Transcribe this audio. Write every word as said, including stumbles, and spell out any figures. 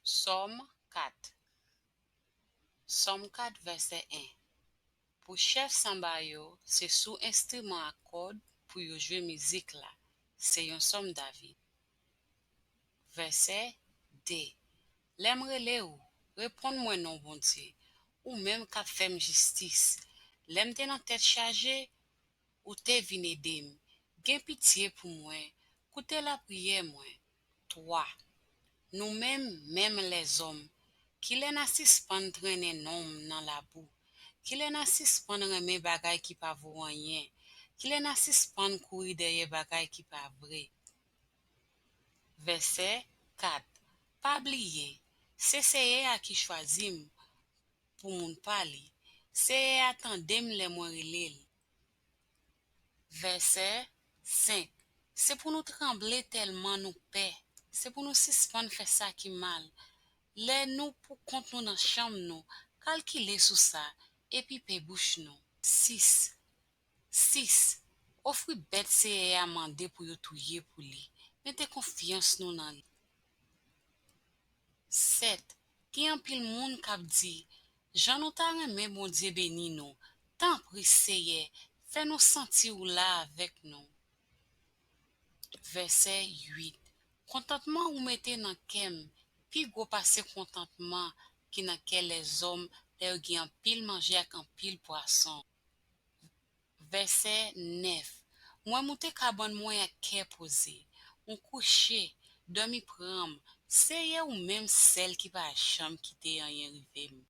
Sòm kat. Sòm kat, vèsè en. Pou chèf sanba yo, se sou enstriman a kòd pou yo jwe mizik la, se yon sòm David. Vèsè de. Lè m rele w, reponn mwen non Bondye, ou menm k ap fè m jistis. Lè m te nan tèt chaje, ou te vin ede m. Gen pitye pou mwen, koute lapriyè mwen. Twa. Nou menm, menm lèzòm, kilè n a sispann trennen non m nan labou? Kilè n a sispann renmen bagay ki pa vo anyen? Kilè n a sispann kouri dèyè bagay ki pa vre? Vèsè kat. Pa bliye, se Seyè a ki chwazi m pou moun pa li. Seyè a tande m lè mwen rele l. Vèsè senk. Se pou nou tranble tèlman nou pè. Se pou nou sispann fè sa ki mal. Lè nou pou kont nou nan chanm nou, kalkile sou sa, epi pe bouch nou. Sis. Sis. Ofri bèt Seyè a mande pou yo touye pou li. Mete konfyans nou nan li. Sèt. Gen anpil moun k ap di, jan nou ta renmen Bondye beni nou. Tanpri, Seyè, fè nou santi ou la avèk nou. Vèsè uit. Kontantman ou mete nan kè m pi gwo pase kontantman ki nan kè lèzòm lè yo gen anpil manje ak anpil pwason. Vèsè nèf. Mwen moute kabann mwen ak kè poze. M kouche, dòmi pran m. Seyè, ou menm sèl ki pa janm kite anyen rive m.